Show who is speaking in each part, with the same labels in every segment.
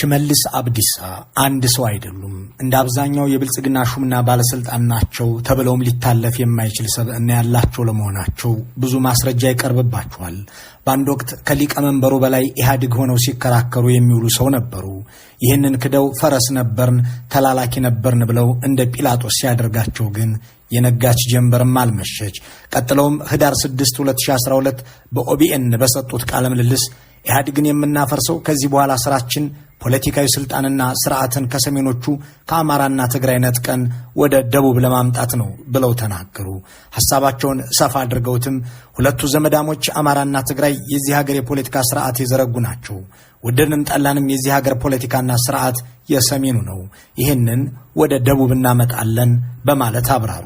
Speaker 1: ሽመልስ አብዲሳ አንድ ሰው አይደሉም። እንደ አብዛኛው የብልጽግና ሹምና ባለስልጣን ናቸው ተብለውም ሊታለፍ የማይችል ሰብዕና ያላቸው ለመሆናቸው ብዙ ማስረጃ ይቀርብባቸዋል። በአንድ ወቅት ከሊቀመንበሩ በላይ ኢህአዴግ ሆነው ሲከራከሩ የሚውሉ ሰው ነበሩ። ይህንን ክደው ፈረስ ነበርን፣ ተላላኪ ነበርን ብለው እንደ ጲላጦስ ሲያደርጋቸው ግን የነጋች ጀንበርም አልመሸች። ቀጥለውም ህዳር 6 2012 በኦቢኤን በሰጡት ቃለ ምልልስ ኢህአዴግን የምናፈርሰው ከዚህ በኋላ ስራችን ፖለቲካዊ ስልጣንና ስርዓትን ከሰሜኖቹ ከአማራና ትግራይ ነጥቀን ወደ ደቡብ ለማምጣት ነው ብለው ተናገሩ። ሐሳባቸውን ሰፋ አድርገውትም ሁለቱ ዘመዳሞች አማራና ትግራይ የዚህ ሀገር የፖለቲካ ስርዓት የዘረጉ ናቸው። ወደድንም ጠላንም የዚህ ሀገር ፖለቲካና ስርዓት የሰሜኑ ነው። ይህንን ወደ ደቡብ እናመጣለን በማለት አብራሩ።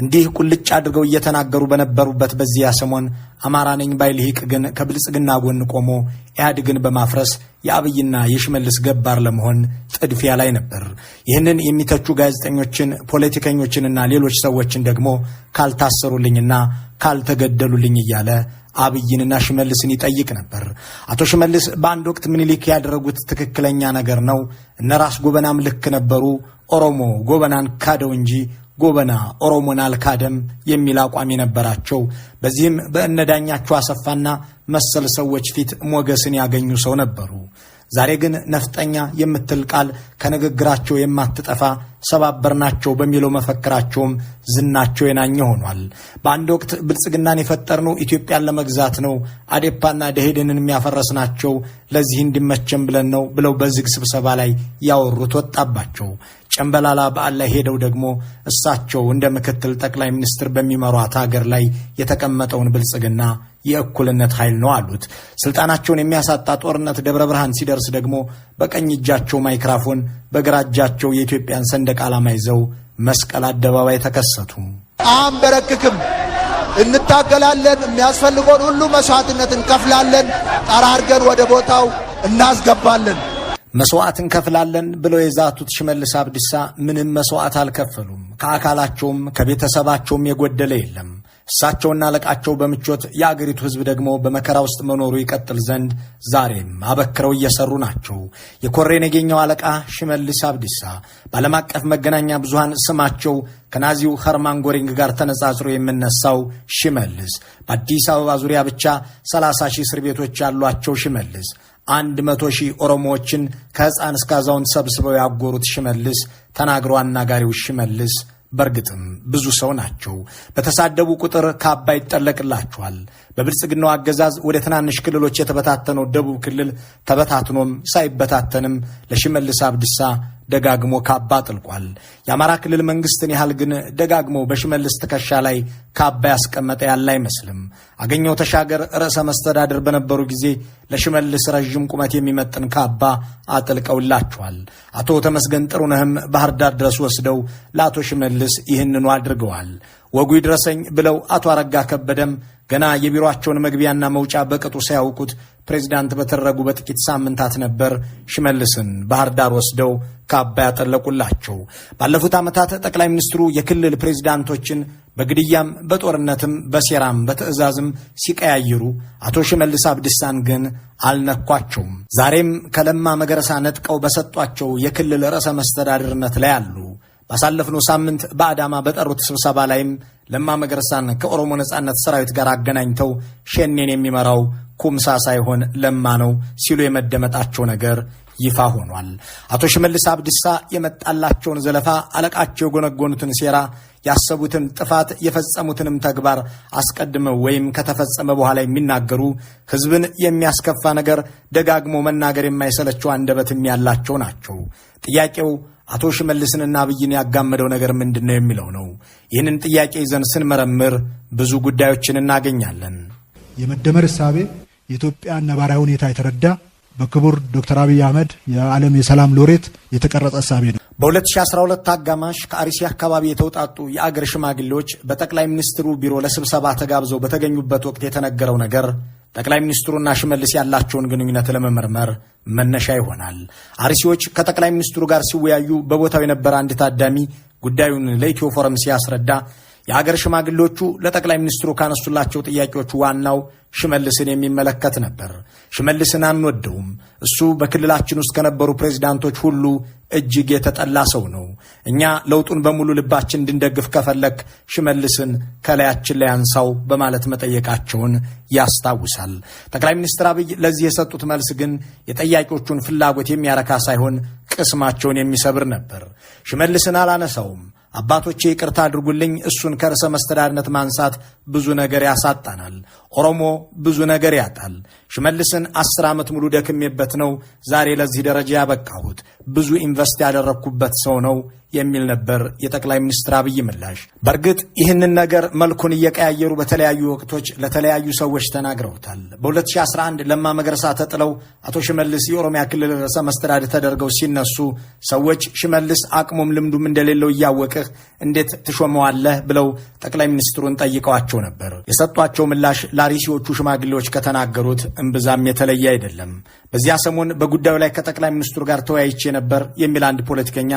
Speaker 1: እንዲህ ቁልጭ አድርገው እየተናገሩ በነበሩበት በዚያ ሰሞን አማራ ነኝ ባይ ልሂቅ ግን ከብልጽግና ጎን ቆሞ ኢህአዴግን በማፍረስ የአብይና የሽመልስ ገባር ለመሆን ጥድፊያ ላይ ነበር። ይህንን የሚተቹ ጋዜጠኞችን፣ ፖለቲከኞችንና ሌሎች ሰዎችን ደግሞ ካልታሰሩልኝና ካልተገደሉልኝ እያለ አብይንና ሽመልስን ይጠይቅ ነበር። አቶ ሽመልስ በአንድ ወቅት ምኒልክ ያደረጉት ትክክለኛ ነገር ነው፣ እነ ራስ ጎበናም ልክ ነበሩ፣ ኦሮሞ ጎበናን ካደው እንጂ ጎበና ኦሮሞን አልካደም የሚል አቋም የነበራቸው፣ በዚህም በእነዳኛቸው አሰፋና መሰል ሰዎች ፊት ሞገስን ያገኙ ሰው ነበሩ። ዛሬ ግን ነፍጠኛ የምትል ቃል ከንግግራቸው የማትጠፋ ሰባበርናቸው በሚለው መፈክራቸውም ዝናቸው የናኘ ሆኗል። በአንድ ወቅት ብልጽግናን የፈጠርነው ኢትዮጵያን ለመግዛት ነው፣ አዴፓና ደኢህዴንን የሚያፈረስናቸው ለዚህ እንዲመቸን ብለን ነው ብለው በዝግ ስብሰባ ላይ ያወሩት ወጣባቸው። ጨምበላላ በዓል ላይ ሄደው ደግሞ እሳቸው እንደ ምክትል ጠቅላይ ሚኒስትር በሚመሯት ሀገር ላይ የተቀመጠውን ብልጽግና የእኩልነት ኃይል ነው አሉት። ስልጣናቸውን የሚያሳጣ ጦርነት ደብረ ብርሃን ሲደርስ ደግሞ በቀኝ እጃቸው ማይክራፎን በግራ እጃቸው የኢትዮጵያን ሰንደቅ ዓላማ ይዘው መስቀል አደባባይ ተከሰቱ።
Speaker 2: አንበረክክም፣ እንታገላለን። የሚያስፈልገውን ሁሉ መስዋዕትነት እንከፍላለን። ጠራርገን ወደ ቦታው እናስገባለን።
Speaker 1: መስዋዕት እንከፍላለን ብለው የዛቱት ሽመልስ አብዲሳ ምንም መስዋዕት አልከፈሉም። ከአካላቸውም ከቤተሰባቸውም የጎደለ የለም። እሳቸውና አለቃቸው በምቾት የአገሪቱ ሕዝብ ደግሞ በመከራ ውስጥ መኖሩ ይቀጥል ዘንድ ዛሬም አበክረው እየሰሩ ናቸው። የኮሬ ነገኛው አለቃ ሽመልስ አብዲሳ በዓለም አቀፍ መገናኛ ብዙሃን ስማቸው ከናዚው ኸርማን ጎሪንግ ጋር ተነጻጽሮ የሚነሳው ሽመልስ፣ በአዲስ አበባ ዙሪያ ብቻ 30 ሺህ እስር ቤቶች ያሏቸው ሽመልስ፣ 100 ሺህ ኦሮሞዎችን ከሕፃን እስከ አዛውንት ሰብስበው ያጎሩት ሽመልስ፣ ተናግሮ አናጋሪው ሽመልስ በእርግጥም ብዙ ሰው ናቸው። በተሳደቡ ቁጥር ካባ ይጠለቅላቸዋል። በብልጽግናው አገዛዝ ወደ ትናንሽ ክልሎች የተበታተነው ደቡብ ክልል ተበታትኖም ሳይበታተንም ለሽመልስ አብዲሳ ደጋግሞ ካባ አጥልቋል። የአማራ ክልል መንግስትን ያህል ግን ደጋግሞ በሽመልስ ትከሻ ላይ ካባ ያስቀመጠ ያለ አይመስልም። አገኘው ተሻገር ርዕሰ መስተዳድር በነበሩ ጊዜ ለሽመልስ ረዥም ቁመት የሚመጥን ካባ አጥልቀውላቸዋል። አቶ ተመስገን ጥሩነህም ባህር ዳር ድረስ ወስደው ለአቶ ሽመልስ ይህንኑ አድርገዋል። ወጉ ይድረሰኝ ብለው አቶ አረጋ ከበደም ገና የቢሮአቸውን መግቢያና መውጫ በቅጡ ሳያውቁት ፕሬዚዳንት በተደረጉ በጥቂት ሳምንታት ነበር ሽመልስን ባህር ዳር ወስደው ካባ ያጠለቁላቸው። ባለፉት ዓመታት ጠቅላይ ሚኒስትሩ የክልል ፕሬዚዳንቶችን በግድያም በጦርነትም በሴራም በትዕዛዝም ሲቀያይሩ አቶ ሽመልስ አብዲሳን ግን አልነኳቸውም። ዛሬም ከለማ መገረሳ ነጥቀው በሰጧቸው የክልል ርዕሰ መስተዳድርነት ላይ አሉ። ባሳለፍነው ሳምንት በአዳማ በጠሩት ስብሰባ ላይም ለማ መገርሳን ከኦሮሞ ነጻነት ሰራዊት ጋር አገናኝተው ሸኔን የሚመራው ኩምሳ ሳይሆን ለማ ነው ሲሉ የመደመጣቸው ነገር ይፋ ሆኗል። አቶ ሽመልስ አብዲሳ የመጣላቸውን ዘለፋ፣ አለቃቸው የጎነጎኑትን ሴራ፣ ያሰቡትን ጥፋት፣ የፈጸሙትንም ተግባር አስቀድመው ወይም ከተፈጸመ በኋላ የሚናገሩ፣ ሕዝብን የሚያስከፋ ነገር ደጋግሞ መናገር የማይሰለቸው አንደበትም ያላቸው ናቸው። ጥያቄው አቶ ሽመልስንና አብይን ያጋመደው ነገር ምንድን ነው የሚለው ነው። ይህንን ጥያቄ ይዘን ስንመረምር ብዙ ጉዳዮችን እናገኛለን።
Speaker 3: የመደመር እሳቤ የኢትዮጵያን ነባራዊ ሁኔታ የተረዳ በክቡር ዶክተር አብይ አህመድ የዓለም የሰላም ሎሬት የተቀረጸ እሳቤ ነው።
Speaker 1: በ2012 አጋማሽ ከአርሲ አካባቢ የተውጣጡ የአገር ሽማግሌዎች በጠቅላይ ሚኒስትሩ ቢሮ ለስብሰባ ተጋብዘው በተገኙበት ወቅት የተነገረው ነገር ጠቅላይ ሚኒስትሩና ሽመልስ ያላቸውን ግንኙነት ለመመርመር መነሻ ይሆናል። አርሲዎች ከጠቅላይ ሚኒስትሩ ጋር ሲወያዩ በቦታው የነበረ አንድ ታዳሚ ጉዳዩን ለኢትዮ ፎረም ሲያስረዳ የሀገር ሽማግሌዎቹ ለጠቅላይ ሚኒስትሩ ካነሱላቸው ጥያቄዎች ዋናው ሽመልስን የሚመለከት ነበር። ሽመልስን አንወደውም። እሱ በክልላችን ውስጥ ከነበሩ ፕሬዚዳንቶች ሁሉ እጅግ የተጠላ ሰው ነው። እኛ ለውጡን በሙሉ ልባችን እንድንደግፍ ከፈለክ ሽመልስን ከላያችን ላይ አንሳው በማለት መጠየቃቸውን ያስታውሳል። ጠቅላይ ሚኒስትር አብይ ለዚህ የሰጡት መልስ ግን የጠያቂዎቹን ፍላጎት የሚያረካ ሳይሆን ቅስማቸውን የሚሰብር ነበር። ሽመልስን አላነሳውም፣ አባቶቼ ይቅርታ አድርጉልኝ፣ እሱን ከርዕሰ መስተዳድነት ማንሳት ብዙ ነገር ያሳጣናል። ኦሮሞ ብዙ ነገር ያጣል። ሽመልስን 10 ዓመት ሙሉ ደክሜበት ነው ዛሬ ለዚህ ደረጃ ያበቃሁት። ብዙ invest ያደረግኩበት ሰው ነው የሚል ነበር የጠቅላይ ሚኒስትር አብይ ምላሽ። በእርግጥ ይህንን ነገር መልኩን እየቀያየሩ በተለያዩ ወቅቶች ለተለያዩ ሰዎች ተናግረውታል። በ2011 ለማ መገርሳ ተጥለው አቶ ሽመልስ የኦሮሚያ ክልል ርዕሰ መስተዳድር ተደርገው ሲነሱ ሰዎች ሽመልስ አቅሙም ልምዱም እንደሌለው እያወቅህ እንዴት ትሾመዋለህ ብለው ጠቅላይ ሚኒስትሩን ጠይቀዋቸው ነበር። የሰጧቸው ምላሽ ለአርሲዎቹ ሽማግሌዎች ከተናገሩት እምብዛም የተለየ አይደለም። በዚያ ሰሞን በጉዳዩ ላይ ከጠቅላይ ሚኒስትሩ ጋር ተወያይቼ ነበር የሚል አንድ ፖለቲከኛ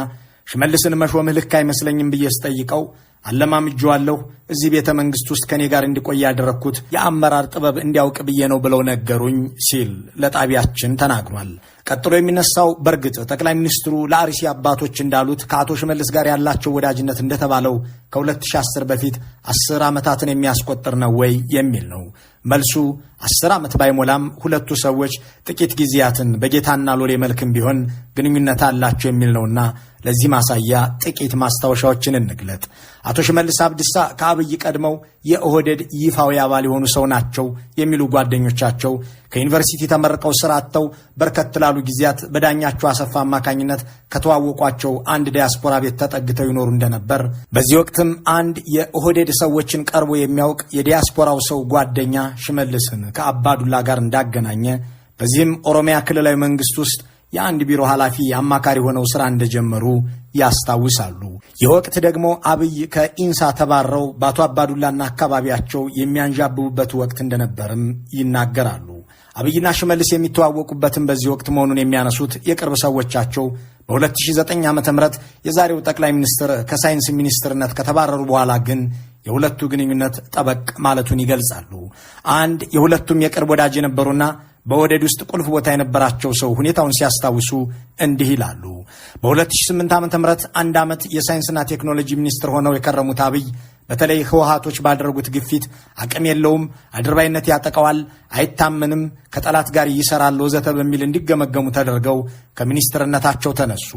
Speaker 1: ሽመልስን መሾምህ ልክ አይመስለኝም ብዬ ስጠይቀው አለማምጄዋለሁ፣ እዚህ ቤተ መንግስት ውስጥ ከኔ ጋር እንዲቆይ ያደረግኩት የአመራር ጥበብ እንዲያውቅ ብዬ ነው ብለው ነገሩኝ ሲል ለጣቢያችን ተናግሯል። ቀጥሎ የሚነሳው በእርግጥ ጠቅላይ ሚኒስትሩ ለአርሲ አባቶች እንዳሉት ከአቶ ሽመልስ ጋር ያላቸው ወዳጅነት እንደተባለው ከ2010 በፊት 10 ዓመታትን የሚያስቆጥር ነው ወይ የሚል ነው። መልሱ 10 ዓመት ባይሞላም ሁለቱ ሰዎች ጥቂት ጊዜያትን በጌታና ሎሌ መልክም ቢሆን ግንኙነት አላቸው የሚል ነውና ለዚህ ማሳያ ጥቂት ማስታወሻዎችን እንግለጥ። አቶ ሽመልስ አብዲሳ ከአብይ ቀድመው የኦህዴድ ይፋዊ አባል የሆኑ ሰው ናቸው የሚሉ ጓደኞቻቸው ከዩኒቨርሲቲ ተመርቀው ስራ አጥተው በርከት ላሉ ጊዜያት በዳኛቸው አሰፋ አማካኝነት ከተዋወቋቸው አንድ ዲያስፖራ ቤት ተጠግተው ይኖሩ እንደነበር፣ በዚህ ወቅትም አንድ የኦህዴድ ሰዎችን ቀርቦ የሚያውቅ የዲያስፖራው ሰው ጓደኛ ሽመልስን ከአባዱላ ጋር እንዳገናኘ፣ በዚህም ኦሮሚያ ክልላዊ መንግስት ውስጥ የአንድ ቢሮ ኃላፊ አማካሪ ሆነው ስራ እንደጀመሩ ያስታውሳሉ። ይህ ወቅት ደግሞ አብይ ከኢንሳ ተባረው በአቶ አባዱላና አካባቢያቸው የሚያንዣብቡበት ወቅት እንደነበርም ይናገራሉ። አብይና ሽመልስ የሚተዋወቁበትም በዚህ ወቅት መሆኑን የሚያነሱት የቅርብ ሰዎቻቸው በ2009 ዓ.ም የዛሬው ጠቅላይ ሚኒስትር ከሳይንስ ሚኒስትርነት ከተባረሩ በኋላ ግን የሁለቱ ግንኙነት ጠበቅ ማለቱን ይገልጻሉ። አንድ የሁለቱም የቅርብ ወዳጅ የነበሩና በኦህዴድ ውስጥ ቁልፍ ቦታ የነበራቸው ሰው ሁኔታውን ሲያስታውሱ እንዲህ ይላሉ። በ2008 ዓ.ም አንድ ዓመት የሳይንስና ቴክኖሎጂ ሚኒስትር ሆነው የከረሙት አብይ በተለይ ህወሓቶች ባደረጉት ግፊት አቅም የለውም፣ አድርባይነት ያጠቀዋል፣ አይታመንም፣ ከጠላት ጋር ይሰራል ወዘተ በሚል እንዲገመገሙ ተደርገው ከሚኒስትርነታቸው ተነሱ።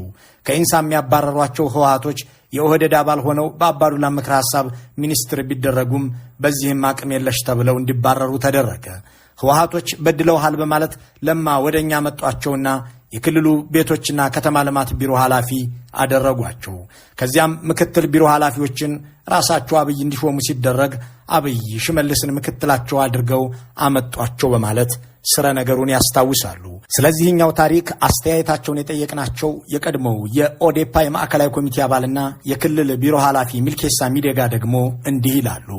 Speaker 1: ከኢንሳ የሚያባረሯቸው ህወሓቶች የኦህዴድ አባል ሆነው በአባዱላ ምክረ ሐሳብ ሚኒስትር ቢደረጉም በዚህም አቅም የለሽ ተብለው እንዲባረሩ ተደረገ። ህወሓቶች በድለውሃል በማለት ለማ ወደኛ መጧቸውና የክልሉ ቤቶችና ከተማ ልማት ቢሮ ኃላፊ አደረጓቸው። ከዚያም ምክትል ቢሮ ኃላፊዎችን ራሳቸው አብይ እንዲሾሙ ሲደረግ አብይ ሽመልስን ምክትላቸው አድርገው አመጧቸው በማለት ስረ ነገሩን ያስታውሳሉ። ስለዚህኛው ታሪክ አስተያየታቸውን የጠየቅናቸው የቀድሞው የኦዴፓ የማዕከላዊ ኮሚቴ አባልና የክልል ቢሮ ኃላፊ ሚልኬሳ ሚዴጋ ደግሞ እንዲህ ይላሉ።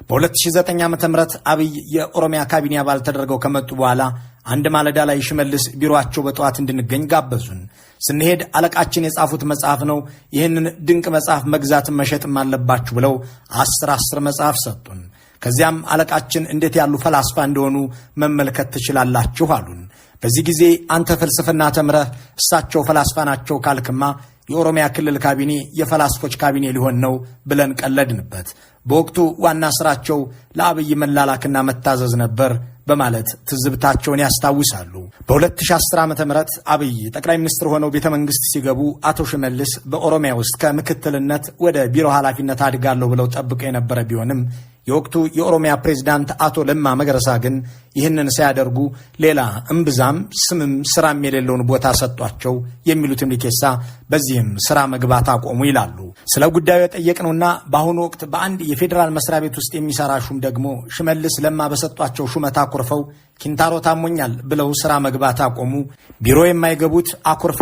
Speaker 1: በ2009 ዓ.ም አብይ የኦሮሚያ ካቢኔ አባል ተደርገው ከመጡ በኋላ አንድ ማለዳ ላይ ሽመልስ ቢሮአቸው በጠዋት እንድንገኝ ጋበዙን። ስንሄድ አለቃችን የጻፉት መጽሐፍ ነው፣ ይህንን ድንቅ መጽሐፍ መግዛትም መሸጥም አለባችሁ ብለው 10 መጽሐፍ ሰጡን። ከዚያም አለቃችን እንዴት ያሉ ፈላስፋ እንደሆኑ መመልከት ትችላላችሁ አሉን። በዚህ ጊዜ አንተ ፍልስፍና ተምረህ እሳቸው ፈላስፋ ናቸው ካልክማ የኦሮሚያ ክልል ካቢኔ የፈላስፎች ካቢኔ ሊሆን ነው ብለን ቀለድንበት። በወቅቱ ዋና ስራቸው ለአብይ መላላክና መታዘዝ ነበር በማለት ትዝብታቸውን ያስታውሳሉ። በ2010 ዓ.ም አብይ ጠቅላይ ሚኒስትር ሆነው ቤተ መንግስት ሲገቡ አቶ ሽመልስ በኦሮሚያ ውስጥ ከምክትልነት ወደ ቢሮ ኃላፊነት አድጋለሁ ብለው ጠብቀው የነበረ ቢሆንም የወቅቱ የኦሮሚያ ፕሬዝዳንት አቶ ለማ መገረሳ ግን ይህንን ሳያደርጉ ሌላ እምብዛም ስምም ስራም የሌለውን ቦታ ሰጧቸው የሚሉት ሚልኬሳ በዚህም ስራ መግባት አቆሙ ይላሉ። ስለ ጉዳዩ የጠየቅነውና በአሁኑ ወቅት በአንድ የፌዴራል መስሪያ ቤት ውስጥ የሚሰራ ሹም ደግሞ ሽመልስ ለማ በሰጧቸው ሹመት አኩርፈው ኪንታሮት አሞኛል ብለው ስራ መግባት አቆሙ። ቢሮ የማይገቡት አኩርፈው